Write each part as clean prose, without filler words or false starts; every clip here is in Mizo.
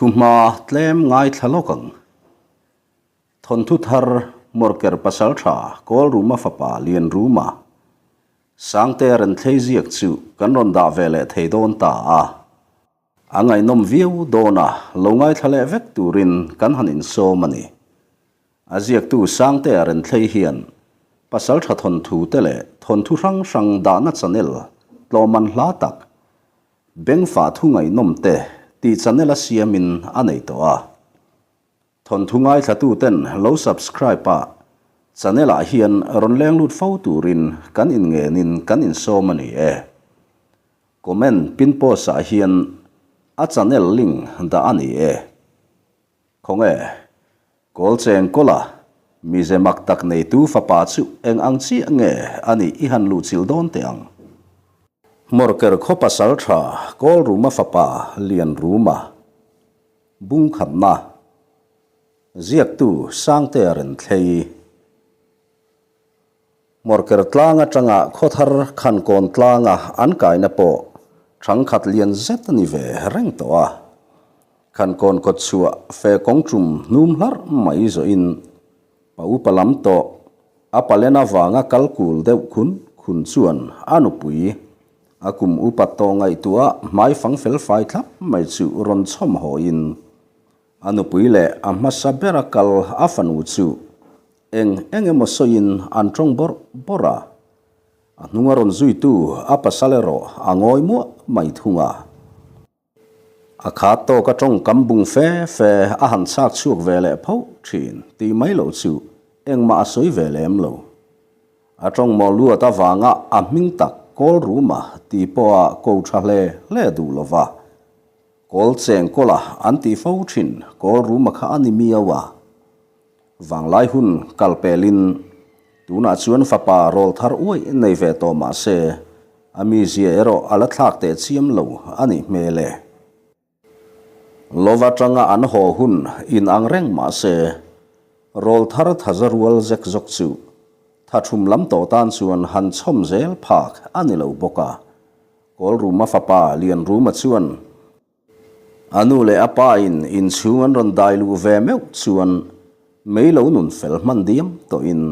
Thuhma tlem ngaithla lawk ang. Thawnthu thar Morker Pasaltha Kawlruma fapa Lianruma Sangte Renthlei ziak chu kan rawn dah ve leh thei dawn ta a. A ngaihnawm viau dawn a, lo ngaithla leh vek turin kan han insawm a ni. A ziaktu Sangtea Renthlei hian Pasaltha thawnthu te leh thawnthu hrang hrang dahna channel tlawm an hla tak, Bengfah thu ngaihnawm te tih channel a siamin a nei tawh a. Thawnthu ngaithlatuten lo subscribe a, channel ah hian rawn leng lut fo turin kan inngenin kan insawm a ni e. Comment pin post ah hian a channel link dah a ni e. Khawnge, kawl cheng kawla mize mak tak neitu fapa chu eng ang chiah nge a nih i han luhchilh dawn teh ang. Hmawrker khaw pasal tha Kawlruma fapa Lianruma. Bungkhatna, Ziaktu Sangtea Renthlei, Hmawrker tlang atanga khawthar Khankawn tlanga an kaina pawh thangkhat lian zet a ni ve reng tawh a. Khankawn kawtchhuah fe kawng tum hnum hlarh mai zawhin pa upa lam tawh a palen avanga kal kul deuh khun khun chuan a nupui A kum upat tawh ngaihtuah hmai fang fel fai thlap mai chu rawn chhawm hawiin a nupui leh a hmasa bera kal a fanu chu eng eng emaw sawiin an tawng bawrh bawrh a. A hnunga rawn zuitu a pasal erawh a ngawi muah mai thung a. A khat tawka tawngkam bung fe fe a han chhak chhuak ve leh pho thin tih mai loh chu engmah a sawi ve lem lo. A tawng maw luat avanga a hming tak Kawl Ruma tih pawha ko tha hle hle duh lo va. Kawl cheng kawla an tih fo thin Kawl Ruma kha a ni miau a. Vanglai hun kal pelin tunah chuan fapa rawl thar uaih nei ve tawh mah se, a mizia erawh a la thlak teh chiam lo a nih hmel e. Lova tanga an haw hun in ang reng mah se, rawl thar thaza rual zek zawk chu tha thum lam tawh tan chuan han chhawm zel phak a ni lo bawk a. Kawlruma fapa Lianruma chuan A nu leh a pa in inchhung an rawn dai luh ve meuh chuan mei lo nun fel hman diam tawhin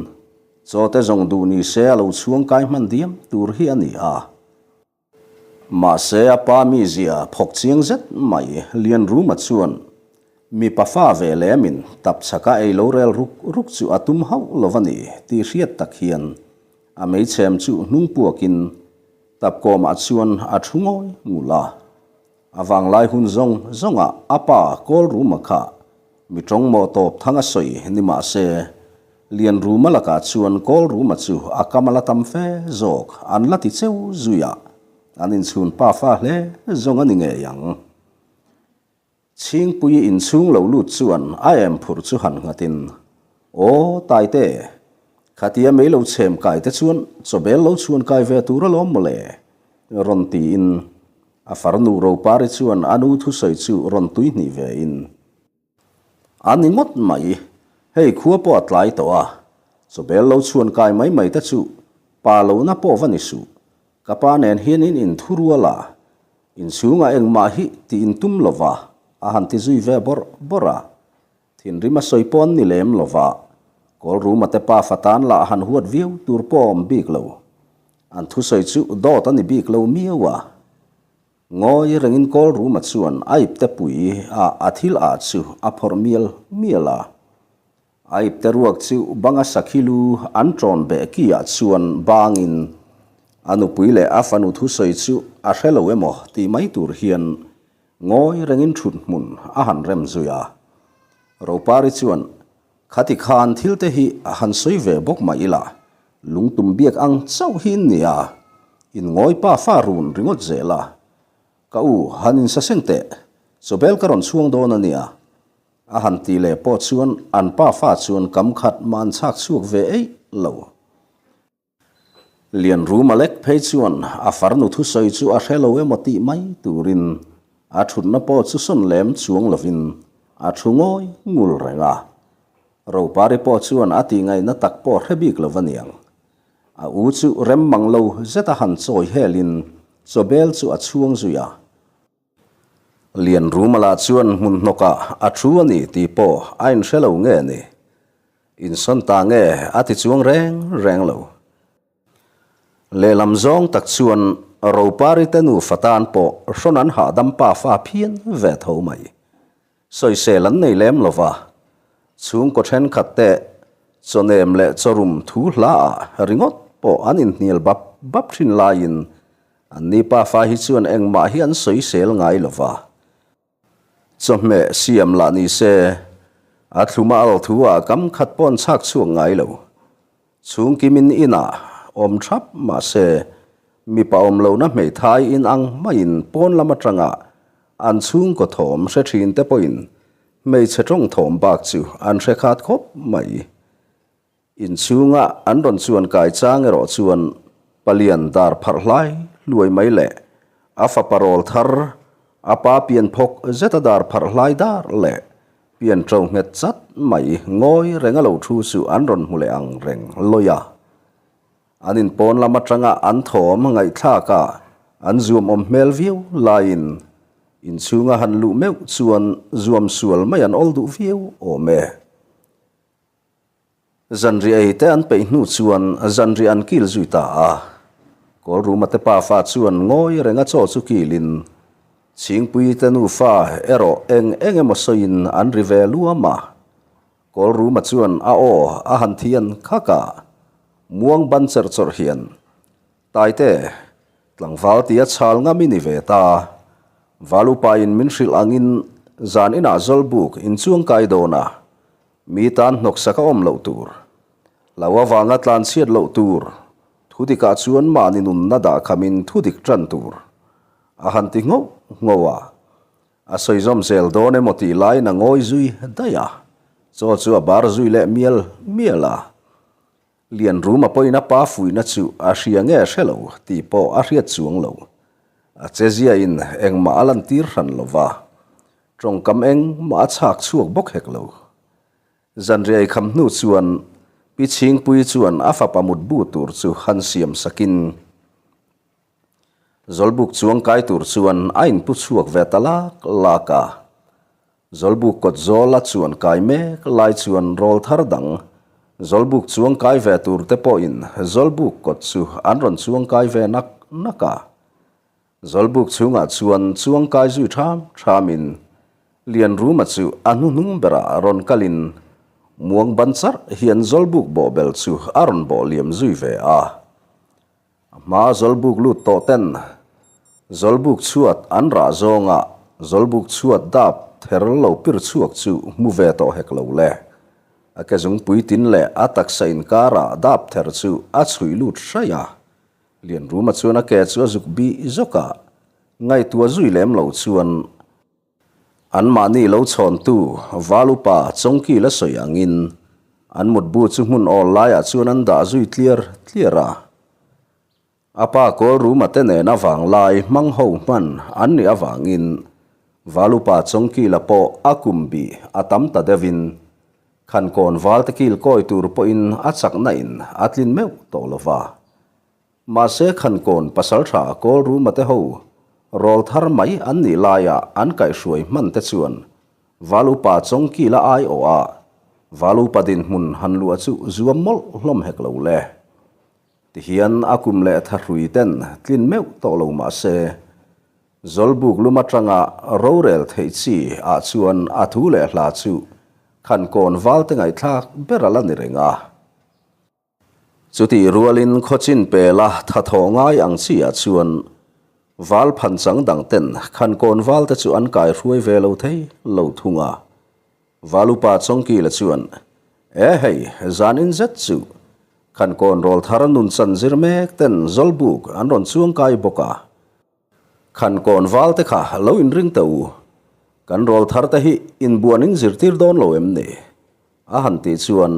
chaw te zawng duh ni se a lo chhuang kai hman diam tur hi a ni a. Mahse a pa mizia phawk chiang zet mai Lianruma chuan mipa fa ve lemin tapchhaka ei lo rel ruk ruk chu a tum hauh lo a ni tih hriat tak hian a meichhem chu hnung puakin tapkawmah chuan a thu ngawi ngul a. A vanglai hun zawng zawngah a pa Kawlruma kha mi tawng mawh tawp thang a sawi ni mah se, Lianruma lakah chuan Kawlruma chu a kam a la tam fe zawk an la ti cheu zui a, an inchhun pa fa hle zawng a ni ngei ang. Chhingpui inchhung lo lut chuan a em phurh chu han nghatin, Aw Taite, khatia mei lo chhem kai te chuan chawbel lo chhuan kai ve tur alawm mawle, rawn tiin A farnu Ropari chuan a nu thusawi chu rawn tui hnih ve in, A ni ngawt mai, hei khua pawh a tlai tawh a, chawbel lo chhuan kai mai mai te chu pa lohna pawh va ni suh, ka pa nen hian in inthu rual a, inchhungah engmah hi tih in tum lova a han ti zui ve bawrh bawrh a, thinrim a sawi pawh an ni lem lova, Kawlruma te pa fatan lah han huat viau tur pawh a awm bik lo. An thusawi chu dawt a ni bik lo miau a. Ngawi rengin Kawlruma chuan a ipte pui a a thil ah chu a phawrh mial mial a. A ipte ruak chu banga sakhi lu an ṭawn beh ki ah chuan bangin a nupui leh a fanu thusawi chu a hre lo emaw tih mai tur hian ngawi rengin ṭhut hmun a han rem zui a. Ropari chuan Khati khan thil te hi a han sawi ve bawk mah ila, lungtum biak ang chauh hi in nia, in ngawi pa fa run ringawt zel a. Ka u, han insaseng teh, chawbel ka rawn chhuang dawn a nia. A han ti leh pawh chuan an pa fa chuan kam khat mah an chhak chhuak ve eih lo. Lianruma lek phei chuan a farnu thusawi chu a hre lo emaw tih mai turin a thutna pawh chu sawn lem chuang lovin a thu ngawi ngul reng a. Ropari pawh chuan a tihngaihna tak pawh hre bik lo a niang. A u chu rem mang lo zeta han chawi helin chawbel chu a chhuang zui a. Lianruma lah chuan hmun hnawkah a thu a ni tih pawh a inhre lo nge ni? Insawn ta nge a ti chuang reng reng lo. Lehlam zawng tak chuan Ropari te nufa tan pawh hrawn an hahdam pafa phian ve tho mai. Sawisel an nei lem lo va, chhungkaw thenkhat te chawnem leh chawrum thu hla ah ringawt pawh an inhnial bap bap thin laiin an ni pafa hi chuan engmah hi an sawisel ngai lo va. Chawhmeh siam lah ni se, a thluma al thu ah kam khat pawh an chhak chhuak ngai lo. Chhungkimin inah awm thap mahse, mipa awm lohna hmeithai in ang maiin pawn lam atanga an chhungkaw thawm hre thin te pawhin hmeichhe tawng thawm bak chu an hre khat khawp mai. Inchhunga an rawn chuan kai chang erawh chuan palian dar pharh hlai hluai mai leh a fapa rawl thar a pa pian phawk zeta dar pharh hlai dar leh Pian ṭo nghet chat mai ngawi reng a lo thu chu an rawn hmu leh ang reng lawi a. An inpawn lam aṭanga an thawm ngaihthlak a an zuam awm hmel viau laiin inchhunga han luh meuh chuan zuam sual mai an awl duh viau awm e. Zanriah ei te an peih hnu chuan zanriah an kil zui ta a. Kawlruma te pafa chuan ngawi renga chaw chu kilin Chhingpui te nufa erawh eng eng emaw sawiin an ri ve luam a. Kawlruma chuan a aw a han thian khak a, muang ban cherh chawrh hian, Taite, tlangval tia chhal ngam i ni ve ta. Val upain min hrilh angin zan inah Zawlbuk inchuangkai dawn a, Mi tan hnawksak a awm loh tur. Lo avanga tlan chhiat loh tur. Thu dikah chuan mahni nunna dah khamin thu dik tan tur. A han ti ngauh ngauh a. A sawi zawm zel dawn emaw tih laiin a ngawi zui daih a. Chaw chu a bar zui leh mial mial a. Lianruma pawhin a pa fuihna chu a hria nge hre lo tih pawh a hriat chuang lo. A cheziain engmah a lantir hran lo va. Tawngkam engmah a chhak chhuak bawk hek lo. Zanriai kham hnu chuan Pi Chhingpuii chuan a fapa mutbu tur chu han siam sakin Zawlbuk chuang kai tur chuan a inpu chhuak ve ta lak lak a. Zawlbuk kawt zawl a chuan kai mek lai chuan rawl thar dang Zawlbuk chuang kai ve tur te pawhin Zawlbuk kawt chu an rawn chuang kai ve nak nak a. Zawlbuk chhungah chuan chuangkai zui ṭham ṭhamin Lianruma chu a hnuhnung berah rawn kalin muang ban charh hian Zawlbuk bawhbel chu a rawn bawh liam zui ve a. A hmaa Zawlbuk lut tawh ten Zawlbuk chhuat an rah zawngah Zawlbuk chhuat dap ther lo pir chhuak chu hmu ve tawh hek lo le. A ke zungpui tin leh a taksa inkarah dap ther chu a chhuih lut hraih a. Lianruma chuan a ke chu a zuk bih zawk a, ngaihtuah zui lem lo chuan anmahni lo chhawntu Val upa Chawngkil a sawi angin an mutbu chu hmun awl laiah chuan an dah zui tliar tliar a. A pa Kawlruma te nena vanglai hmang ho hman an nih avangin Val upa Chawngkila pawh a kum bih a tam ta deuhin Khankawn valte kil kawi tur pawhin a chakna in a tlin meuh tawh lo va. Mahse Khankawn pasaltha Kawlruma te ho rawl thar mai an nih laia an kaihhruai hman te chuan Val upa Chawngkila aiawh a Val upa dinhmun han luah chu zuam mawlh hlawm hek lo le. Tihian a kum leh thahrui ten tlin meuh tawh lo mahse Zawlbuk lum atanga rorel theih chi ah chuan a thu leh hla chu Khankawn valte ngaihthlak ber a la ni reng a. Chutih rualin khawchin pela thathawh ngai ang chi ah chuan val phanchang dang ten Khankawn valte chu an kaihruai ve lo thei lo thung a. Valupa Chawngkila chuan, E hei, zan in zet chu Khankawn rawl thar nun chan zir mek ten Zawlbuk an rawn chuang kai bawk a. Khankawn val te kha lo inring teh u, kan rawl thar te hi inbuan in zirtir dawn lo em ni? A han tih chuan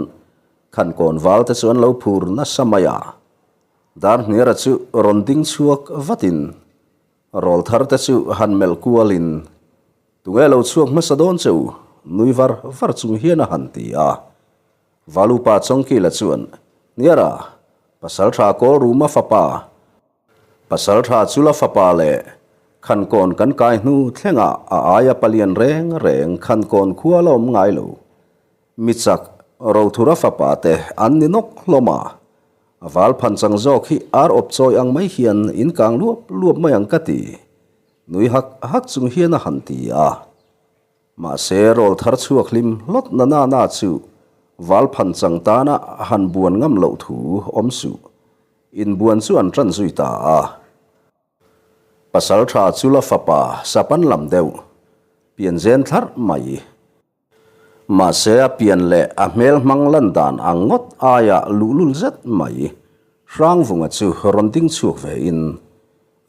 Khankawn val te chu an lo phur nasa mai a. Darhniara chu rawn ding chhuak vatin rawl thar te chu han melh kualin Tunge lo chhuak hmasa dawn che u? nui var var chung hian a han ti a. Valupa Chawngkila chuan, Niara, Pasaltha Kawlruma fapa, Pasaltha Chula fapa leh. Khankawn kan kai hnu thlengah a aia palian reng reng Khankawn khua la awm ngai lo. Mi chak, Rothura fapa te an ni nawk hlawm a. A val phan chang zawk hi ar awp chawi ang mai hian in kang luap luap mai ang ka ti. Nui hak hak chung hian a han ti a. Mahse rawl thar chhuak hlim hlawt na na na chu val phan chang tana han buan ngam loh thu awm suh. Inbuan chu an tan zui ta a. Pasal tha chu la fapa sapan lam deuh, pian zen thlarh mai. Mahse a pian leh a hmel hmang lan dan ang ngawt aia luhlul zet mai. Hrangvunga chu rawn ding chhuak ve in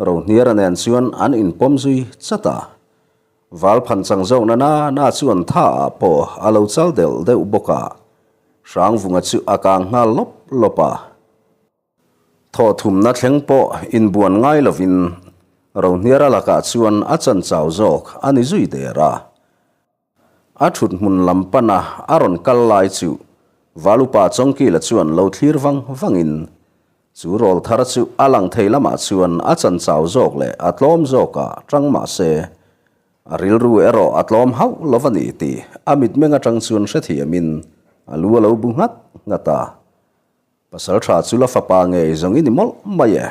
Rohniara nen chuan an inpawm zui chat a. Val phan chang zawk na na na chuan tha ah pawh a lo chal delh deuh bawk a. Hrangvunga chu a kang nghal lawp lawp a. Thawhthumna thleng pawh inbuan ngai lovin Rohniara lakah chuan a chan chau zawk a ni zui der a. A thut hmun lam pana a rawn kal lai chu Valupa Chawngkila chuan lo thlir vang vangin chu rawl thar chu a lang thei lamah chuan a chan chau zawk leh a tlawm zawkah tang mah se a rilru erawh a tlawm hauh lo a ni tih a mitmeng atang chuan hrethiamin a lu a lo bu nghat nghat a. Pasal tha chu la fapa ngei zawng i ni mawlh mai e,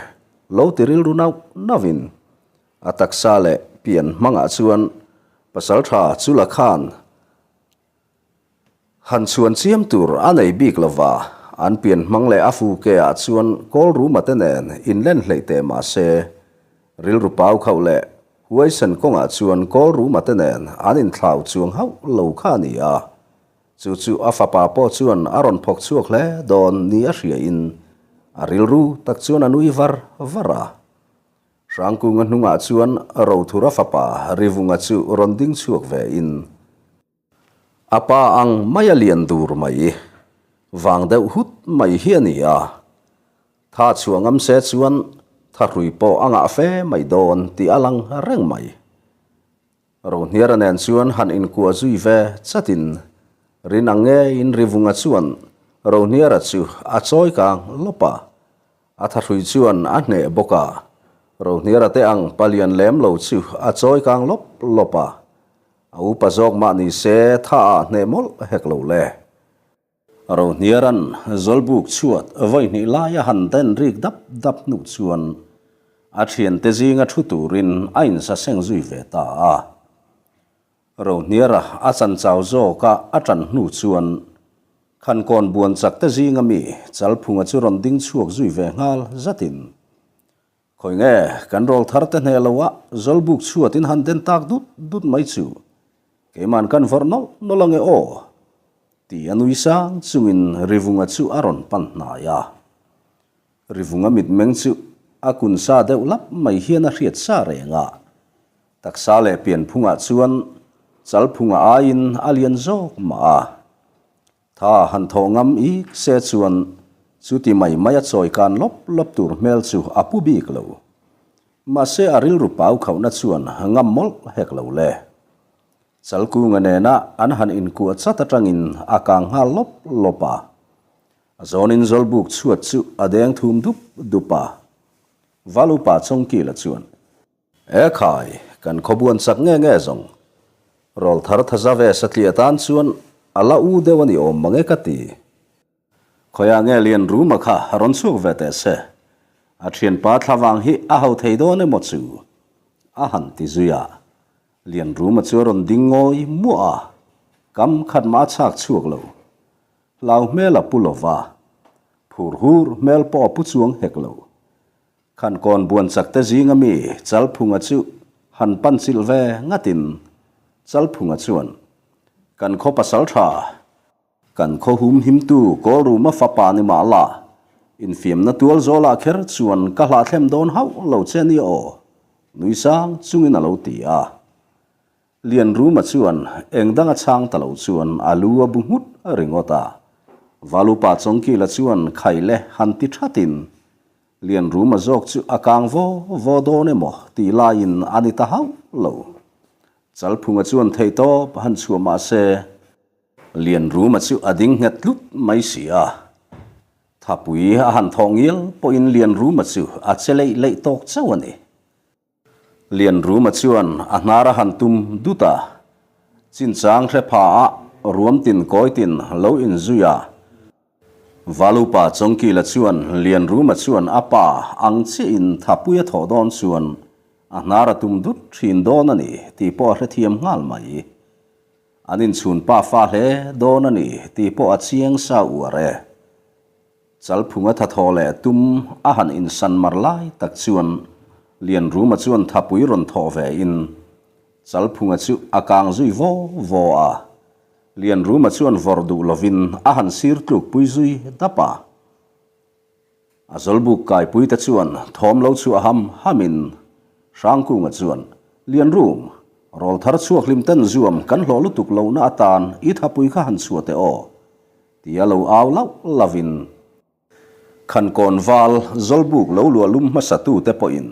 lo ti rilru nauh nauhin a taksa leh pian hmangah chuan pasal tha chu la khan han chhuan chiam tur a nei bik lova, an pian hmang leh a fu ke ah chuan kawl ruma te nen inlen hleih teh mah se rilru pau khauh leh huaisen kawngah chuan kawl ruma te nen an inthlau chuang hauh lo kha a ni a. Chu chu a fapa pawh chuan a rawn phawk chhuak hle dawn ni a hriain a rilru tak chuan a nui var var a. Hrangkunga hnungah chuan Rothura fapa Rivunga chu rawn ding chhuak vein a pa ang mai a lian dur mai, vang deuh hut mai hi a ni a. Tha chhuah ngam se chuan thahrui pawh a ngah fe mai dawn tih a lang reng mai. Rohniara nen chuan han inkuah zui ve chatin rin ang ngeiin Rivunga chuan Rohniara chu a chawi kang lawp a, a thahrui chuan a hneh bawk a, Rohniara te ang palian lem lo chu a chawi kang lawp lawp a, a upa zawk mah ni se tha ah hneh mawlh hek lo le. Rohniaran Zawlbuk chhuat vawi hnih laia han den rik dap dap hnu chuan a thiante zinga thu turin a insaseng zui ve ta a. Rohniara a chan chau zawka a tan hnu chuan Khankawn buan chakte zinga mi Chalphunga chu rawn ding chhuak zui ve nghal zatin Khawi nge kan rawl thar te hneh lo a Zawlbuk chhuat in han den tak dut dut mai chu keiman kan vawrh nawlh nawlh ange aw ti a nui sang chungin Rivunga chu a rawn pan hnai a. Rivunga mitmeng chu a kun sa deuh lap mai hian a hriat sa reng a, taksa leh pianphungah chuan Chalphunga aiin a lian zawk mah a. Tha han thawh ngam ik se chuan chuti mai mai a chawi kan lawp lawp tur hmel chu a pu bik lo. Mahse a rilru pau khauhna chuan ngam mawlh hek lo le. Chalkunga nena an han inkuah chat atangin a kang nghal lawp lawp a. A zawnin Zawlbuk chhuat chu a deng thum dup dup a. Valupa Chawngkila chuan. E khai, kan khawbuan chak nge nge zawng. Rawl thar thaza ve satliah tan chuan a la u deuh a ni awm mange ka ti. Khawiah nge lian ruma kha rawn chhuak ve teh se. A thianpa thlavang hi a ho thei dawn emaw chu? A han ti zui a. Lian ruma chu a rawn ding ngawi muah a, kam khat mah a chhak chhuak lo. Hlau hmel a pu lova, phur hur hmel pawh a pu chuang hek lo. Khankawn buan chak te zinga mi Chalphunga chu han pan chilh ve ngatin Chalphunga chuan, Kan khaw pasal tha, kan khaw hum himtu Kawlruma fapa ni mah la, infiamna tual zawlah kher chuan ka hlahthlem dawn hauh lo che nia aw, nui sang chungin a lo ti a. Lianruma chuan eng danga chhang ta lo chuan a lu a bu nghut ringawt a. Valupa Chawngkila chuan khai le han ti thatin Lianruma zawk chu a kang vaw vaw dawn emaw tih laiin a ni ta hauh lo. Chalphunga chuan theihtawp han chhuah mah se Lianruma chu a ding nghet tlut mai si a. Thapui a han thawh ngial pawhin Lianruma chu a che leih leih tawk chauh a ni. Lianruma chuan a hnar a han tum dut a, chinchang hre pha a ruam tin kawi tin lo inzui a. Valupa Chawngkila chuan Lianruma chuan a pa ang chiahin thapui a thawh dawn chuan a hnar a tum dut thin dawn a ni tih pawh a hrethiam nghal mai. An inchhun pa fa hle dawn a ni tih pawh a chiang sa uar e. Chalphunga thathaw leh tum a han insan mar lai tak chuan Lianruma chuan thapui rawn thawh ve in Chalphunga chu a kang zui vaw vaw a. Lianruma chuan vawrh duh lovin a han sir tlukpui zui dap a. A zawlbuk kaipui te chuan thawm lo chhuah ham ham in Hrangkunga chuan, Lianrum, rawl thar chhuak hlim ten zuam kan hlawh lutuk lohna atan i thapui kha han chhuah teh aw. Tia lo au lauh lauhin Khankawn val Zawlbuk lo luah lum hmasa tute pawhin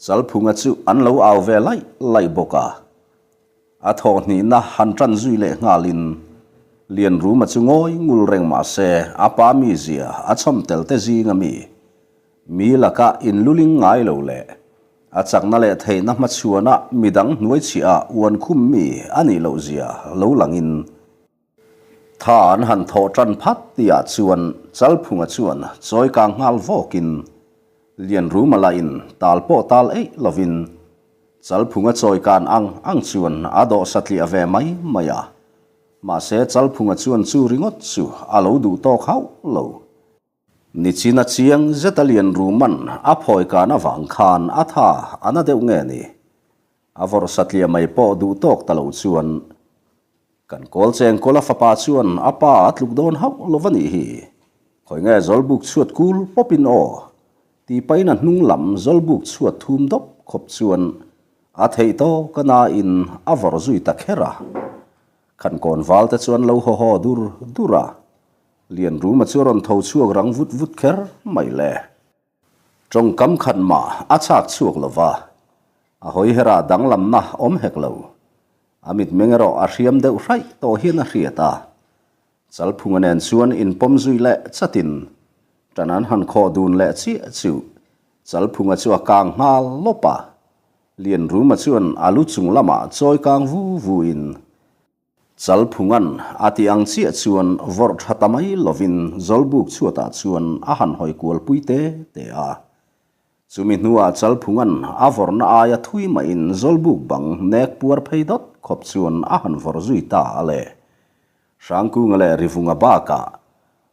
Chalphunga chu an lo au ve laih laih bawk a. A thawh hnihna han tan zui leh nghalin Lianruma chu ngawi ngul reng mah se a pa mizia a chhawm tel te zinga mi mi laka inluling ngai lo leh a chakna leh theihna hmachhuana midang hnuaichhiah ah uan khum mi a nih loh zia lo langin Tha an han thawh tan phat tihah chuan Chalphunga chuan chawi kang nghal vawkin Lianruma lahin tal pawh tal eih lovin Chalphunga chawi kan ang ang chuan a dawh satliah ve mai mai a. Mahse Chalphunga chuan chu ringawt chu a lo duh tawk hauh lo. Nichina chiang zeta Lianruman a phawi kan avang khan a tha a na deuh nge ni? A vawrh satliah mai pawh duh tawk ta lo chuan kan kawl cheng kawla fapa chuan a pa a tluk dawn hauh lo va nih hi. Khawi nge zawlbuk chhuat kul pawpin aw tih pahin a hnung lam zawlbuk chhuat thum dawp khawp chuan a theih tawk a nain a vawrh zui ta kher a. Khan kawn val te chuan lo haw haw dur dur a. Lianruma chu a rawn tho chhuak rang vut vut kher mai le. Tawngkam khat mah a chhak chhuak lo va, a hawi herah danglamna awm hek lo. A mitmeng erawh a hriam deuh hraih tawh hian a hriat a. Chalphunga nen chuan inpawm zui leh chatin tan an han khawh dun leh chiah chu Chalphunga chu a kang nghal lawp a. Lianruma chuan a lu chung lamah chawi kang vu vu in Chalphunga'n a tih ang chiah chuan vawrh tha ta mai lovin Zawlbuk chhuatah chuan a han hawi kual pui te te a. Chumi hnuah Chalphunga'n a vawrhna aia thui mahin Zawlbuk bang nek puar phei dawt khawp chuan a han vawrh zui ta a le. Hrangkunga leh Rivunga bakah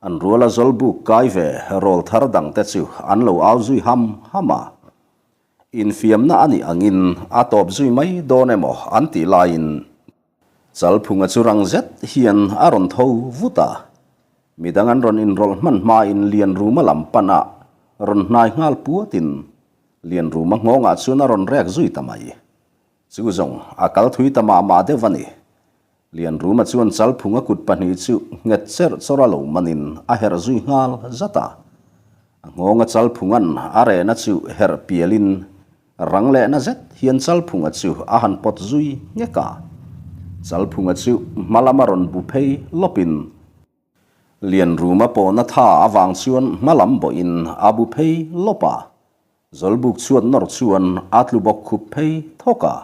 an ruala Zawlbuk kai ve rawl thar dangte chu an lo au zui ham ham a. Infiamna a nih angin a tawp zui mai dawn emaw an tih laiin Chalphunga chu rang zet hian a rawn tho vut a, midang an rawn inrawlh hman hmain Lianruma lam pan a rawn hnai nghal puatin Lianruma nghawngah chuan a rawn rek zui ta mai. Chu zawng a kal thui ta mah mah deuh a ni. Lianruma chuan Chalphunga kut pahnih chu nghet cherh chawrh a lo manin a herh zui nghal zat a. A nghawnga Chalphunga'n a rehna chu herh pialin Rang leh na zet hian Chalphunga chu a han pawt zui nghek a. Chalphunga chu hma lama rawn bu phei lawpin Lianruma pawhna tha avang chuan hma lam bawhin a bu phei lawp a. Zawlbuk chhuat nawr chuan a tlu bawk khup phei thawk a.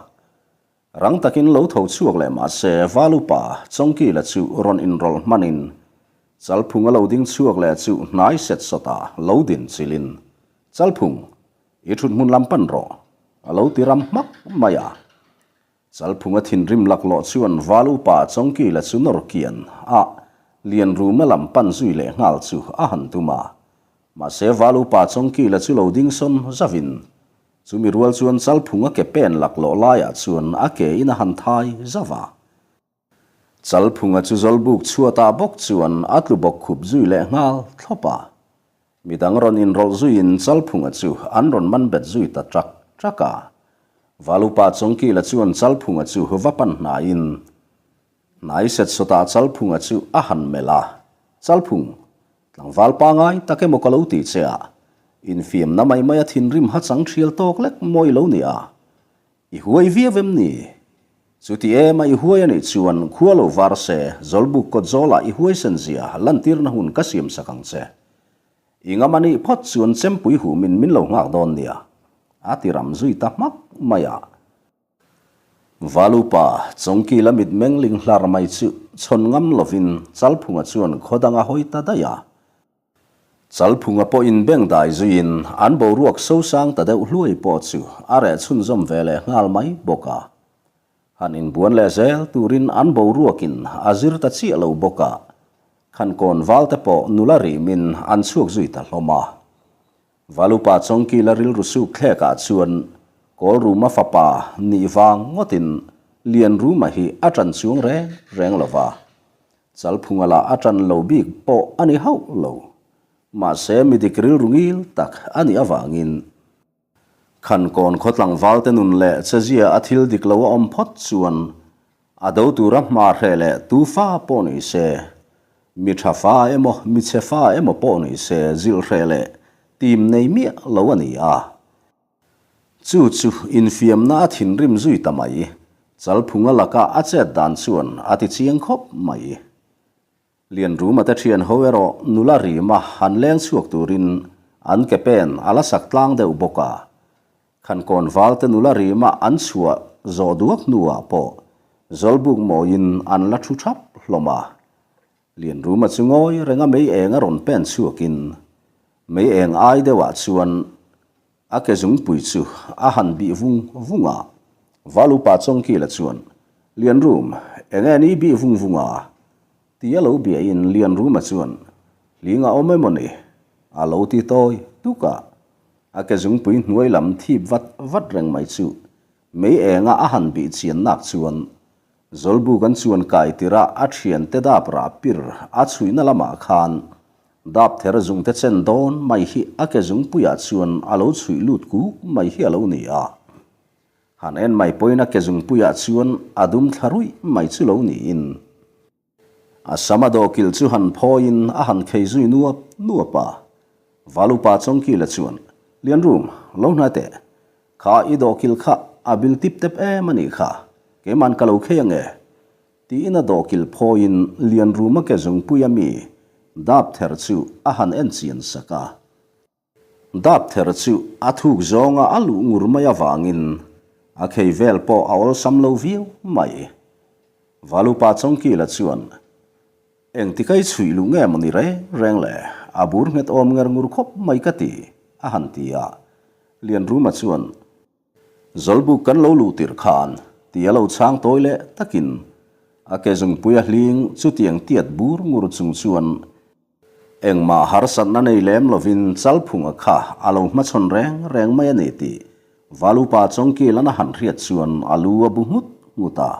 Rang takin lo tho chhuak leh mah se Valupa Chawngkila chu rawn inrawlh hmanin Chalphunga lo ding chhuak leh chu hnai set sawtah lo din chilin Chalphung I thut hmun lam pan rawh, a lo ti ram hmak mai a. Chalphunga thinrim laklawh chuan Val upa Chawngkila chu nawr kian a, Lianruma lam pan zui leh nghal chu a han tum a. Mahse Val upa Chawngkila chu lo ding sawn zavin, chumi rual chuan Chalphunga ke pen laklawh laiah chuan a ke in a han thai zauh a. Chalphunga chu Zawlbuk chhuatah bawk chuan a tlu bawk khup zui leh nghal thlawp a. Midang rawn inrawlh zuiin Chalphunga chu an rawn man bet zui ta ṭak ṭak a. Valupa Chawngkila chuan Chalphunga chu va pan hnaiin hnai set sawtah Chalphunga chu a han melh a, Chalphung, tlangval pangai tak emaw ka lo ti che a, infiamna mai maia thinrim hachang ṭhial tawk lek mawi lo ni a, I huai viau em ni? Chuti ema i huai a nih chuan khua lo var se, Zawlbuk kawt zawlah i huaisen zia lantirna hun ka siam sak ang che. I ngam a nih phawt chuan chempui humin min lo nghak dawn nia, a ti ram zui ta hmak mai a. Valupa, Chawngkila mitmeng ling hlar mai chu chhawn ngam lovin Chalphunga chuan khaw dang a hawi ta daih a. Chalphunga pawhin beng dai zuiin an boruak sosang ta deuh hluai pawh chu a reh chhunzawm ve leh nghal mai bawk a. Han inbuan leh zel turin an boruakin a zir ta chiah lo bawk a, Khankawn valte pawh nula rimin an chhuak zui ta hlawm a. Valupa Chawngkila rilru suk thlekah chuan Kawlruma fapa nih vang ngawtin Lianruma hi a ṭan chuang reng reng lo va. Chalphunga lah a ṭan lo bik pawh a ni hauh lo. Mahse mi dik rilru ngil tak a nih avangin Khankawn khaw tlangvalte nun leh chezia a thil dik lo a awm phawt chuan a do tura hma hreh leh tu fa pawh ni se, mi tha fa emaw mi chhe fa emaw pawh ni se zilh hreh leh tim nei miah lo a ni a. Chu chu infiamna a thinrim zui ta mai. Chalphunga laka a chet dan chuan a ti chiang khawp mai. Lianruma te thian ho erawh nula rima han leng chhuak turin an ke pen a la sak tlang deuh bawk a. Khankawn val te nula rima an chhuah zawh duak hnuah pawh Zawlbuk mawiin an la thu thap hlawm a. Lianruma chu ngawi renga mei eng a rawn pen chhuakin mei eng ai deuhah chuan A ke zungpui chu a han bih vung vung a, Valupa Chawngkila chuan, Lianrum, enge ni bih vung vung a? ti a lo biahin Lianruma chuan, Hling a awm emaw ni? a lo ti tawi tuk a. A ke zungpui hnuai lam thip vat vat reng mai chu mei enga a han bih chian nak chuan Zawlbuk an chuan kai tirh a a thiante dap rah pir a chhuihna lamah khan dap ther zungte chen dawn mai hi a ke zungpuiah chuan a lo chhuih lut kuk mai hi a lo ni a. Han en mai pawhin a ke zungpuiah chuan a dum thla ruih mai chu lo niin. A sama dawhkilh chu han phawiin a han khei zui nuap nuap a. Valupa Chawngkila chuan, Lianrum, lo hnai teh. Kha i dawhkilh kha a bil tip tep em a nih kha, keiman ka lo khei ange. Tiin a dawhkilh phawiin Lianruma ke zungpuia mi dap ther chu a han en chian sak a. Dap ther chu a thuk zawnga a luh ngur mai avangin a khei vel pawh a awlsam lo viau mai. Valupa Chawngkila chuan, Engtikai chhuih luh nge maw ni reng reng le, a bur nghet awm nger ngur khawp mai ka ti, a han ti a. Lianruma chuan, Zawlbuk kan lo luh tirh khan, ti a lo chhang tawi leh takin a ke zungpui a hling chutiang tiat bur ngur chung chuan Engmah harsatna nei lem lovin Chalphunga kha a lo hmachhawn reng reng mai a ni tih Valupa Chawngkilana han hriat chuan a lu a bu nghut nghut a.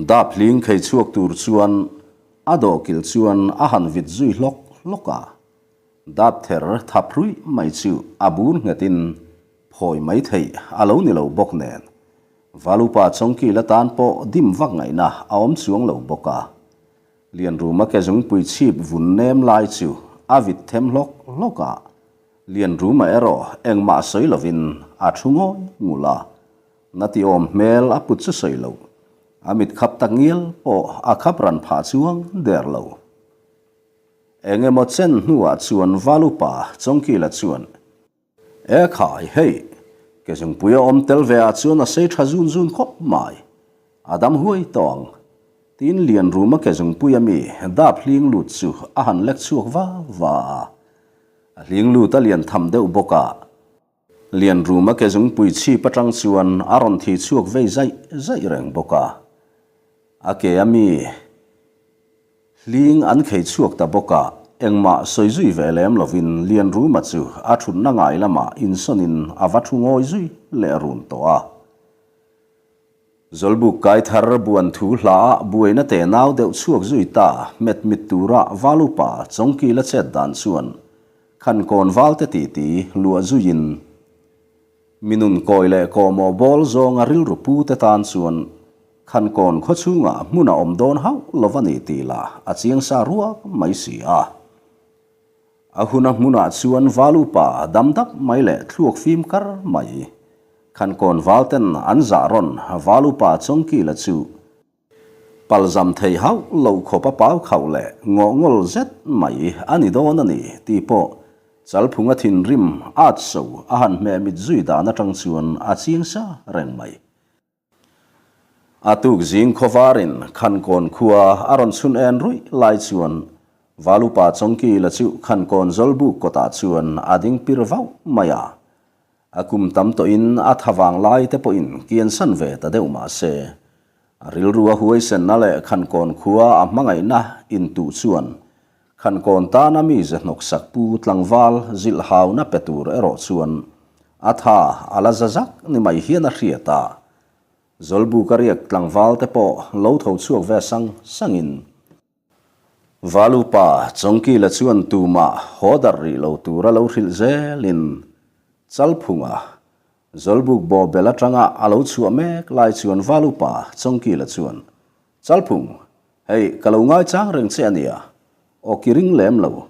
Dap hling khei chhuak tur chuan a dawhkilh chuan a han vit zui hlawk hlawk a. Dap ther thap hruih mai chu a bur nghetin phawi mai theih a lo ni lo bawk nen Valupa Chawngkila tan pawh dim vak ngaihna a awm chuang lo bawk a. Lianruma ke zungpui chhip vun nem lai chu a vit them hlawk hlawk a, Lianruma erawh engmah sawi lovin a thu ngawi ngul a, na ti awm hmel a put chu sawi lo, a mit khap tak ngial pawh a khap ran phah chuang der lo. Eng emaw chen hnuah chuan Valupa Chawngkila chuan, E khai, hei, ke zungpui a awm tel ve ah chuan a sei tha zun zun khawp mai. A dam huai tawh ang. Tiin Lianruma ke zungpui a mi dap hling lut chu a han lek chhuak va va a. A hling lut a lian tham deuh bawk a. Lianruma ke zungpui chhip atang chuan a rawn thi chhuak vei zaih zaih reng bawk a. A ke a mi. Hling an khei chhuak ta bawk a, engmah sawi zui ve lem lovin Lianruma chu a thutna ngai lamah insawnin a va thu ngawi zui leh run tawh a. Zawlbuk kai thar buan thu hla ah buaina te nau deuh chhuak zui ta hmet mit tura Valupa Chawngkila chet dan chuan Khankawn valte titi luah zuiin Mi nun kawi leh kawhmawh bawl zawnga rilru pu te tan chuan Khankawn khaw chhungah hmun a awm dawn hauh lo va ni tih lah a chiang sa ruak mai si a. A huna hmunah chuan val upa dam dap mai leh thluak fim kar mai Khankawn val ten an zah rawn val upa Chawngkila chu Palzam thei hauh lo khawp a pau khauh leh ngawh ngawl zet mai a ni dawn a ni tih pawh Chalphunga thinrim at so a han hmeh mit zui dan atang chuan a ching sa reng mai. A tuk zing khawvarin Khankawn khua a rawn chhun en ruih lai chuan Valupa Chawngkila chu Khankawn Zawlbuk kawtah chuan a ding pir vauh mai a. A kum tam tawhin a tha vang lai te pawhin kiansan ve ta deuh mah se, a rilru a huaisenna leh Khankawn khua a hmangaihna intuh chuan Khankawn tana mi ze hnawksak pu tlangval zilh hauna pe tur erawh chuan a tha a la za zak ni mai hian a hriat a. Zawlbuk a riak tlangval te pawh lo tho chhuak ve sang sangin Valupa Chawngkila chuan tumah haw darh rih lo tura lo hrilh zelin Chalphunga Zawlbuk bawhbel atanga a lo chhuah mek lai chuan Valupa Chawngkila chuan, Chalphung, hei ka lo ngaichang reng che a nia, aw ki ring lem lo,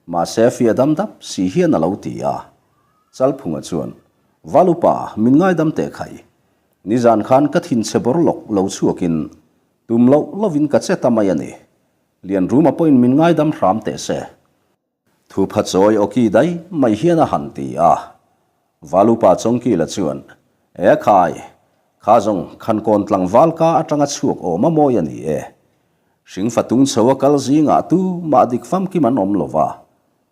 mahse fiah dam dap si hian a lo ti a. Chalphunga chuan, Valupa min ngaidam teh khai, nizan khan ka thinchhe bawr lawk lo chhuakin Tum loh lovin ka che ta mai a ni. Lianruma pawhin min ngaidam hram teh se. Thu pha chawi awki dai mai hian a han ti a. Valupa Chawngkila chuan, E khai, kha zawng Khankawn tlangval ka atanga chhuak awm a mawi a ni e. Hringfa tung chho a kal zingah tu mah dik famkim an awm lo va,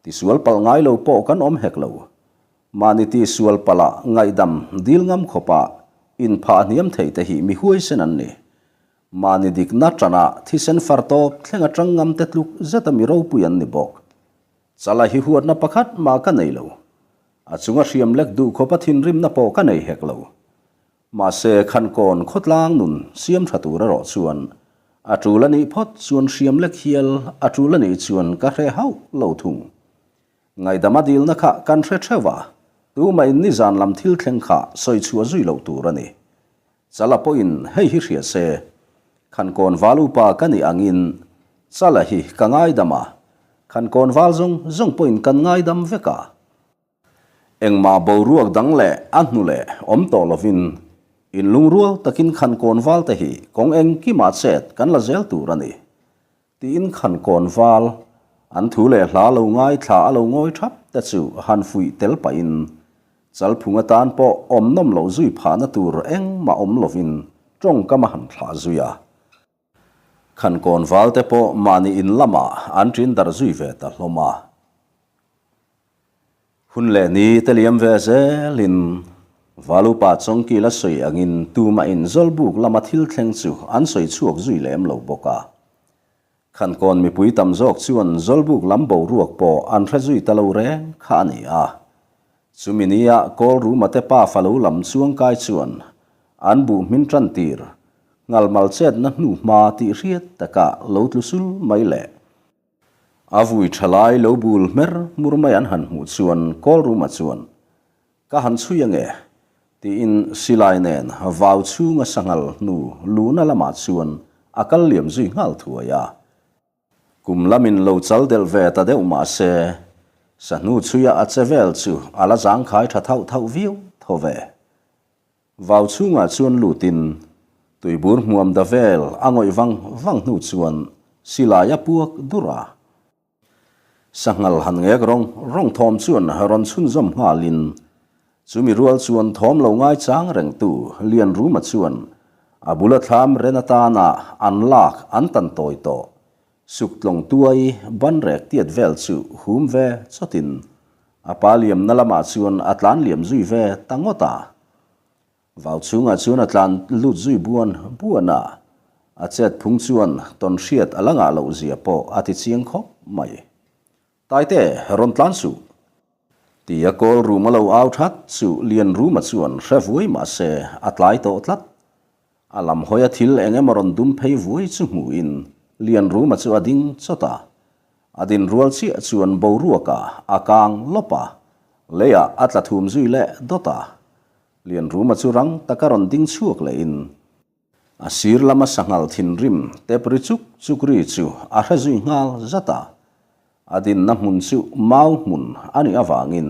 tisual palh ngai lo pawh kan awm hek lo. Mahni tisual palh ah ngaihdam dil ngam khawpa inphah hniam thei te hi mi huaisen an ni. Mahni dikna tana thisen far tawp thleng atang ngam te tluk zeta mi ropui an ni bawk. Chala hi huatna pakhat mah ka nei lo. A chunga hriam lek duh khawpa thinrimna pawh ka nei hek lo. Mahse Khankawn khawtlang nun siam tha tur erawh chuan a tul a nih phawt chuan hriam lek hial a tul a nih chuan ka hre hauh lo thung. Ngaihdam a dilna kha kan hre theuh a, tumah in nizan lam thil thleng kha sawi chhuah zui loh tur a ni. Chala pawhin hei hi hria se, Khankawn val upa ka nih angin Chala hi ka ngaidam a, Khankawn val zawng zawng pawhin kan ngaidam vek a. Engmah boruak dang leh a hnu leh awm tawh lovin inlungrual takin Khankawn val te hi kawng engkimah chet kan la zel tur a ni. Tiin Khankawn val, an thu leh hla lo ngaithla a lo ngawi thap te chu han fuih tel pahin Chalphung atan pawh awm nawm loh zui phahna tur engmah awm lovin tawngkam a han thlah zui a. Khankawn val te pawh mahni in lamah an ṭin darh zui ve ta hlawm a. Hun leh ni te liam ve zelin Valupa Chawngkila sawi angin tumah in Zawlbuk lama thil thleng chu an sawi chhuak zui lem lo bawk a. Khankawn mipui tam zawk chuan Zawlbuk lam boruak pawh an hre zui ta lo reng kha a ni a. Chumi nia Kawlruma te pa falo lam chuangkai chuan an buh hmin tan tir ngalmal chetna hnuhma tih hriat taka lo tlu sul mai leh A vui tha lai lo bul hmer hmur mai an han hmuh chuan Kawlruma chuan, Ka han chhui ange, tiin silai nen vau chhunga sanghal hnu luhna lamah chuan a kal liam zui nghal thuai a. Kum lamin lo chal delh ve ta deuh mah se, sahnu chhuia a che vel chu a la zangkhai tha thauh thauh viau tho ve. Vau chhungah chuan lutin tuibur hmuam da vel a ngawih vang vang hnu chuan silai a puak dur a. Sanghal han ngek rawng rawng thawm chuan rawn chhunzawm nghalin chumi rual chuan thawm lo ngaichang rengtu Lianruma chuan a bula thlam ren atana an lak an tan tawi tawh Suktlawng tuai banrek tiat vel chu hum ve chawtin a pa liamna lamah chuan a tlan liam zui ve ta ngawt a. Vau chhungah chuan a tlan lut zui buan buan a, a chet phung chuan tawn hriat a la ngah loh zia pawh a ti chiang khawp mai. Taite, rawn tlan suh! Tia kawl rum a lo au that chu Lianruma chuan hre vuai mah se a tlai tawh tlat. A lam hawia thil eng emaw rawn dum phei vuai chu hmuhin Lianruma chu a ding chawt a. A din rual chiah chuan boruakah a kang lawp a, leiah a tla thum zui leh dawt a. Lianruma chu rang taka rawn ding chhuak lehin A sir lama sanghal thinrim tep ri chuk chuk ri chu a hre zui nghal zat a. A dinna hmun chu mau hmun a nih avangin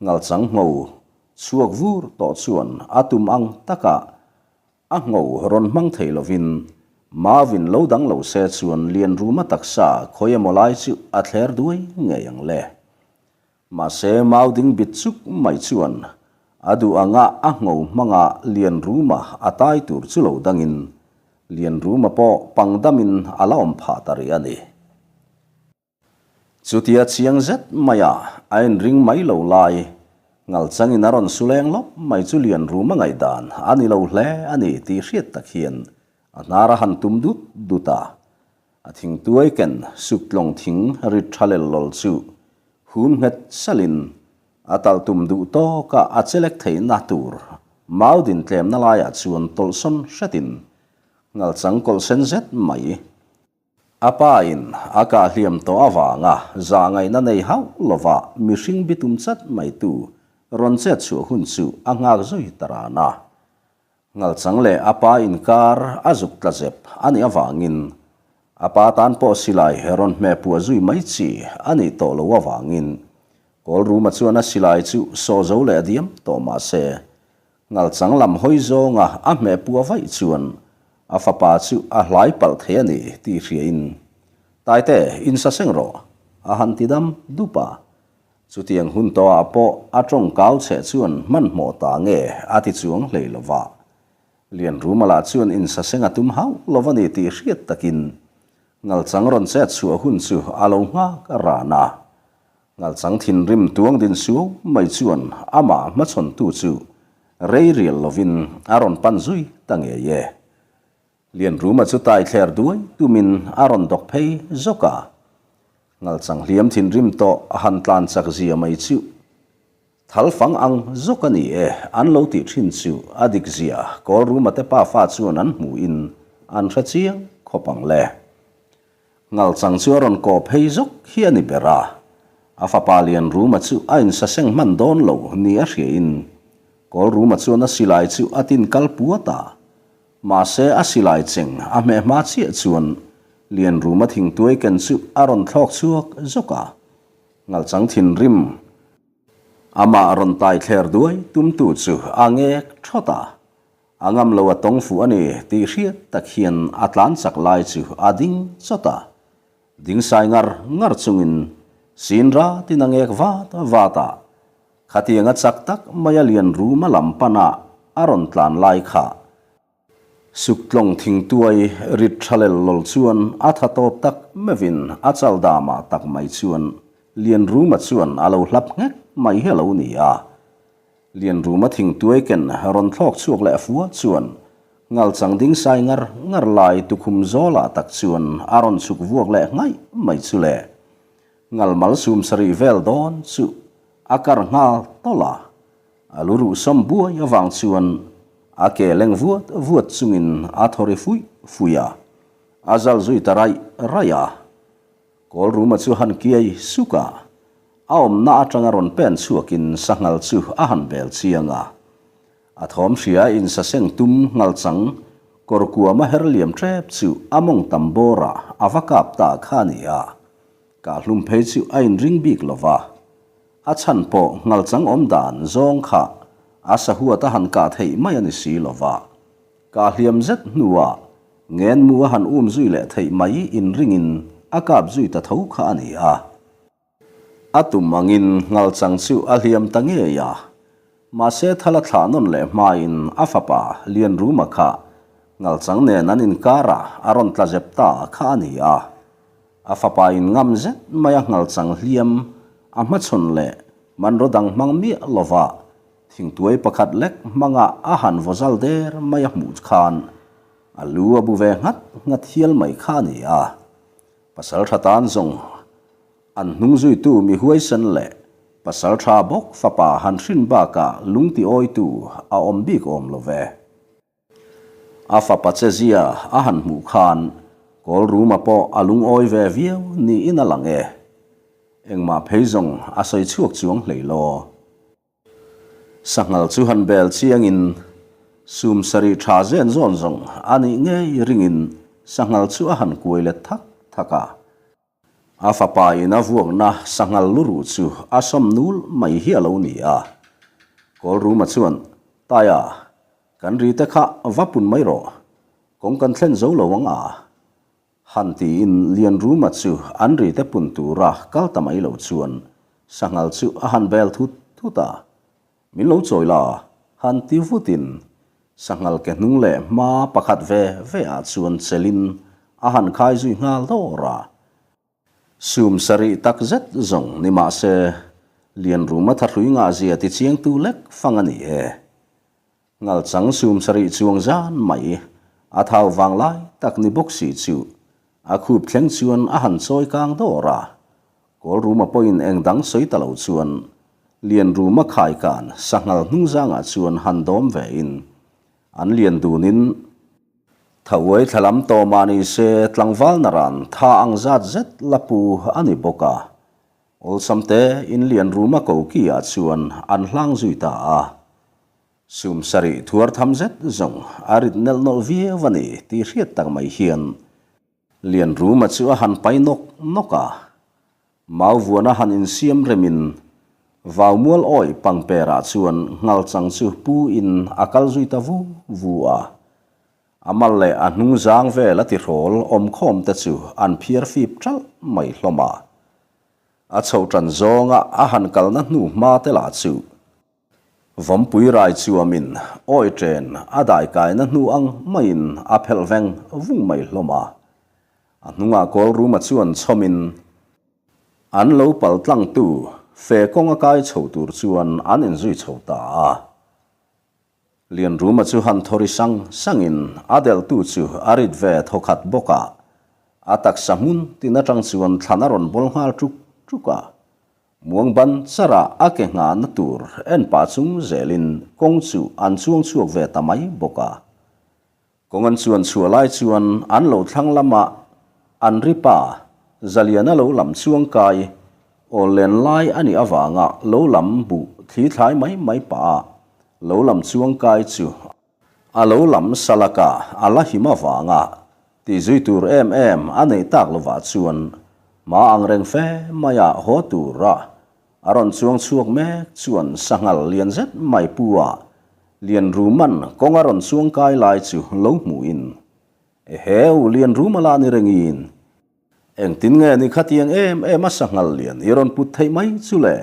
ngalchang ngho chhuak vur tawh chuan a tum ang taka a ngho rawn hmang thei lovin mauvin lo dang lo se chuan Lianruma taksa khawi emaw lai chu a thler duai ngei ang le. Mahse, mau ding bit chuk mai chuan a duh anga a ngho hmanga Lianruma a tai tur chu lo dangin. Lianruma pawh pangdamin a la awm phah ta rih a ni. Chutia chiang zet maia a inring mai lo lai, ngalchangin a rawn su leng lawp mai chu Lianruma ngaihdan a ni lo hle a ni tih hriat tak hian a hnar a han tum dut dut a. A thingtuai ken suktlawng thing rit tha lel lawl chu hum nghet salin a talh tum duh tawka a chelek theihna tur mau din tlemna laiah chuan tawlhsawn hretin ngalchang kawlh sen zet mai a pa in a kah hliam tawh avanga zahngaihna nei hauh lova mihring bitum chat mai tu rawn chet chhuah hun chu a nghak zui ta ran a. Ngalchang leh a pa inkar a zuk tla zep a nih avangin a pa tan pawh silai rawn hmeh puah zui mai chi a nih tawh loh avangin Kawlruma chuan a silai chu sawh zo leh diam tawh mah se Ngalchang lam hawi zawnga a hmeh puah vaih chuan a fapa chu a hlai palh thei a ni tih hriain Taite insaseng rawh a han ti dam dup a. Chutiang hun tawhah pawh a tawng kau cheh chuan hmanhmawh ta nge a ti chuang hlei lo va. Lianruma lah chuan insaseng a tum hauh lo va ni tih hriat takin Ngalchang rawn chet chhuah hun chu a lo nghak ran a. Ngalchang thinrim tuang din suau mai chuan amah hmachhawntu chu rei rial lovin a rawn pan zui ta ngei e. Lianruma chu tai thler duai tumin a rawn dawk phei zawk a. Ngalchang hliam thinrim tawh a han tlan chak zia mai chu thal fang ang zawk a ni e an lo tih thin chu a dik zia Kawlruma te pafa chuan an hmuhin an hre chiang khawp ang le. Ngalchang chu a rawn kawh phei zawk hi a ni ber a, a fapa Lianruma chu a insaseng hman dawn lo ni a hriain Kawlruma chuan a silai chu a tin kal puat a. Mahse a silai cheng a hmeh hma chiah chuan Lianruma thingtuai ken chu a rawn thlawk chhuak zawk a, ngalchang thinrim amah rawn tai thler duai tumtu chu a ngek thawt a, a ngam lo a tawng fuh a ni tih hriat tak hian a tlan chak lai chu a ding chawt a, ding sai ngar ngar chungin sin ratin a ngek vat vat a, Khatianga chak tak maia Lianruma lam pana a rawn tlan lai kha Suktlawng thingtuai rit tha lel lawl chuan a tha tawp tak meuhin a chal damah tak mai chuan Lianruma chuan a lo hlap nghek mai hi a lo ni a. Lianruma thingtuai ken rawn thlawk chhuak leh fua chuan ngalchang ding sai ngar ngar lai tukhum zawlah tak chuan a rawn chhuk vuak leh nghaih mai chu le. Ngalmal sum sarih vel dawn chu a kar nghal tawlh a, a lu ruh sawm buai avang chuan a ke leng vuat vuat chungin a thaw ri fuih fuih a, a zal zui ta raih raih a. Kawlruma chu han kiai suk a, a awmna atanga rawn pen chhuakin sanghal chu a han bel chiang a. A thawm hria insaseng tum ngalchang kawr kuama her liam tep chu a mawng tam bawrah a va kap ta kha a ni a. Kahlum phei chu a inring bik lo va, a chhan pawh ngalchang awm dan zawng kha a sahuat a han kah theih mai a ni si lo va. Kahliam zet hnuah ngenmu a han um zui leh theih mai inringin a kap zui ta tho kha a ni a. A tum angin ngalchang chu a hliam ta ngei a, mahse thal a thlah nawn leh hmain a fapa Lianruma kha ngalchang nen an inkarah a rawn tla zep ta kha a ni a. A fapa in ngam zet mai a ngalchang hliam a hmachhawn leh hmanraw dang hmang miah lova thingtuai pakhat lek hmanga a han vaw zal der mai a hmuh khan a lu a bu ve nghat nghat hial mai kha a ni a. Pasal tha tan zawng an hnung zuitu mi huaisen leh pasal tha bawk fapa han hrin bakah lung ti awitu a awm bik awm lo ve. A fapa che zia a han hmuh khan Kawlruma pawh a lungawi ve viau niin a lang e. Engmah phei zawng a sawi chhuak chuang hlei law. Sanghal chu han bel chiangin sum sarih tha zen zawn zawng a nih ngei ringin sanghal chu a han kuai let thak thak a. A fapa in a vuakna sanghal luruh chu a sawm nul mai hi a lo ni a. Kawlruma chuan, Taia, kan ri te kha va pun mai rawh, kawng kan thlen zo lo ang a. Han tiin Lianruma chu an ri te pun tura kal ta mai lo chuan sanghal chu a han bel thut thut a. Min lo chawi la, han ti vutin. Sanghal ke hnung leh hma pakhat ve ve ah chuan chelin a han khai zui nghal dawr a. Sum sarih tak zet zawng ni mah se, Lianruma thahrui ngahzia tichiangtu lek fang a ni e. Ngalchang sum sarih chuang zan mai a thau vang lai tak ni bawk si chu a khup thleng chuan a han chawi kang dawr a. Kawl ruma pawhin eng dang sawi ta lo chuan lian ruma khai kan sanghal hnung zangah chuan han dawm ve in an lian dun in tha uai thla lam tawh mah ni se tlangval naran tha ang zat zet la pu a ni bawk a. Awlsam te in lian ruma koki ah chuan an hlang zui ta a. Sum sarih thuar tham zet zawng a rit nelh nawlh viau a ni tih hriat tak mai hian Lianruma chu a han pai nawk nawk a. Mau vuana han insiam remin Vaumual awi pangperah chuan ngalchang chu pu in a kal zui ta vu vu a. A mal leh a hnung zang vel a tihrawl awmkhawm te chu an phiar fip ṭalh mai hlawm a. A chhoh ṭan zawnga a han kalna hnu hma te lah chu Vawmpui rai chuamin awi ṭen a dai kaina hnu ang maiin a phelh veng vung mai hlawm a. A hnungah kawl ruma chuan chhawmin an lo pal tlangtu fe kawnga kai chho tur chuan an inzui chho ta a. Lianruma chu han thawri sang sangin a delhtu chu a rit ve thawkhat bawk a. A taksa hmun tin atang chuan thlan a rawn bawl nghal ṭuk ṭuk a. Muang ban chara a ke nghahna tur en pah chung zelin kawng chu an chuang chhuak ve ta mai bawk a. Kawng an chuan chhuah lai chuan an lo thlang lama an ri pa Zaliana lo lam chuang kai awl len lai a nih avanga lo lam buh thli thlai mai mai pah a lo lam chuang kai chu A lo lam salaka a la him avanga tih zui tur em em a neih tak lovah chuan hma ang reng fe maia haw tura a rawn chuang chhuak mek chuan sanghal lian zet mai pu a Lianruman kawng a rawn chuang kai lai chu lo hmuhin, Eheu, Lianruma lah ni rengin, engtin nge ni khatiang em em a sanghal lian i rawn put theih mai chu le?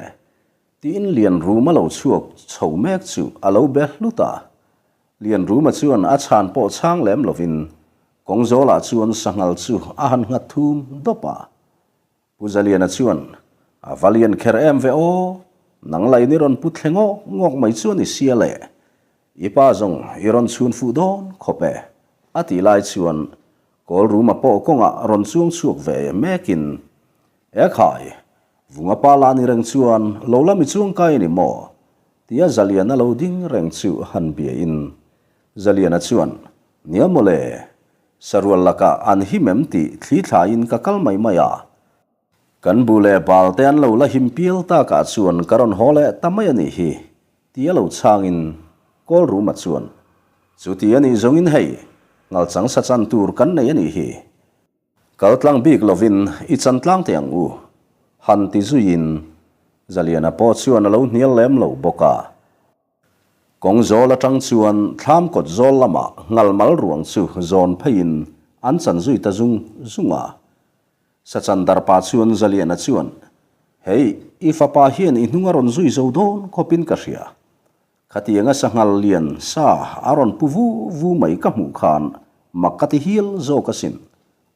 Tiin Lianruma lo chhuak chho mek chu a lo be hlut a. Lianruma chuan a chhan pawh chhang lem lovin kawng zawlah chuan sanghal chu a han nghat thum dawp a. Pu Zaliana chuan, A va lian kher em ve aw, nang lain i rawn pu thle ngawk ngawk mai chuan i sia le. I pa zawng i rawn chhun fuh dawn khawp e, a tih lai chuan Kawlruma pawh kawngah rawn chuang chhuak ve mekin, E khai, Vunga pa la ni reng chuan lo la mi chuang kai a ni maw? tia Zaliana lo ding reng chu han biain Zaliana chuan, Nia maw le, sarual lakah an him em tih thli thlaiin ka kal mai mai a. Kan bu leh bal te an lo la him pial takah chuan ka rawn haw leh ta mai a nih hi, tia lo chhangin Kawlruma chuan, Chuti a nih zawngin hei, ngalchang sa chan tur kan nei a nih hi. Kal tlang bik lovin i chan tlang teh ang u, han ti zuiin Zaliana pawh chuan a lo hnial lem lo bawk a. Kawng zawl atang chuan thlam kawt zawl lamah ngal mal ruang chu zawn pheiin an chan zui ta zung zung a. Sachan darpa chuan Zaliana chuan, Hei, i fapa hian i hnung a rawn zui zo dawn khawpin ka hria. Khatianga sanghal lian sa a rawn pu vu vu mai ka hmuh khan mak ka ti hial zawk asin,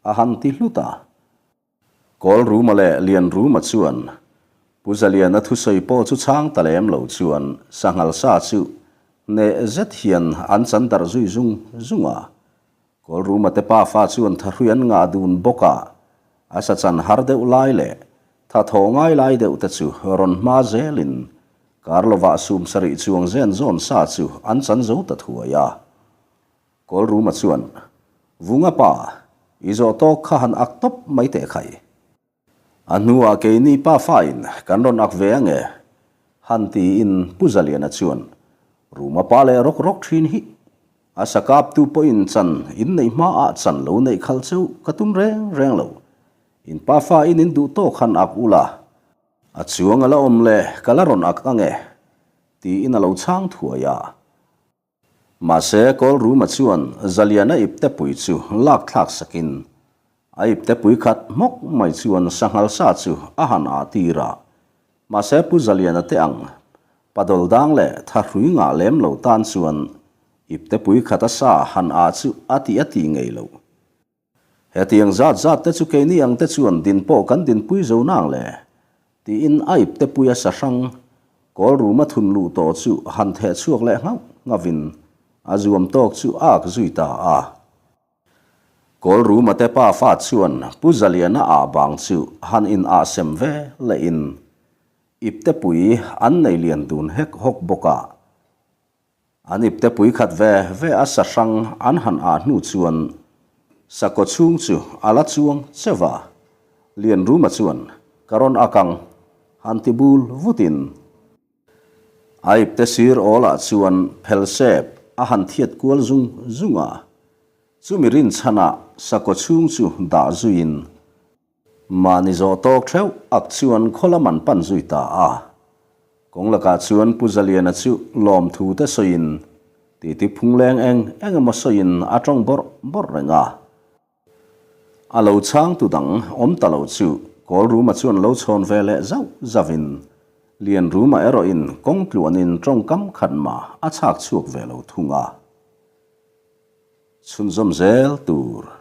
a han ti hlut a. Kawl Ruma leh Lian Ruma chuan Pu Zaliana thusawi pawh chu chhang ta lem lo chuan sanghal sa chu hneh zet hian an chan darh zui zung zung a. Kawl Ruma te pafa chuan thahrui an ngah dun bawk a, a sa chan har deuh lai leh tha thaw ngai lai deuh te chu rawn hma zelin Kar lovah sum sarih chuang zen zawn sa chu an chan zo ta thuai a. Kawlruma chuan, Vunga pa, i zawh tawk kha han ak tawp mai teh khai. A hnuah keini pa fain kan rawn ak ve ange, han tiin Pu Zaliana chuan, Ruma pa leh rawk rawk thin hi. A sakaptu pawhin chan in neih hmaah chan lo neih khalh cheu ka tum reng reng lo. In pa fain in duh tawk han ak ula, A chuang a la awm le, ka la rawn ak ang e, tiin a lo chhang thuai a. Mahse, Kawlruma chuan Zaliana iptepui chu lak thlak sakin, a iptepui khat hmawk mai chuan sanghal sa chu a han ah tir a. Mahse, Pu Zaliana te ang, padawlh dang leh thahrui ngah lem lo tan chuan. Iptepui khat a sa han ah chu a tih a tih ngei loh. Hetiang zat zat te chu keini ang te chuan din pawh kan dinpui zo nang le, tiin a iptepui a sa hrang kawl ruma thun luh tawh chu han theh chhuak leh nghauh nghavin a zuam tawk chu a ak zui ta a. Kawl ruma te pa fa chuan Pu Zaliana ah bang chu han in ah sem ve leh in iptepui an nei lian dun hek hawk bawk a. An ipte pui khat ve ve a sa hrang an han ah hnu chuan sakaw chhung chu a la chuang che va. Lianruma chuan ka rawn ak ang, han ti bul vutin. A ipte sir awlah chuan phel sep a han thiat kual zung zung a, chumi rinchhanah sakaw chhung chu dah zuiin Mahni zawh tawk theuh ak chuan khaw lam an pan zui ta a. Kawng lakah chuan Pu Zaliana chu lawmthu te sawiin titi phungleng eng eng emaw sawiin a tawng bawrh bawrh reng a. A lo chhangtu dang awm ta lo chu Kawlruma chuan lo chhawn ve leh zauh zauhin Lianruma erawhin kawng tluanin tawngkam khat mah a chhak chhuak ve lo thung a. Chhunzawm zel tur.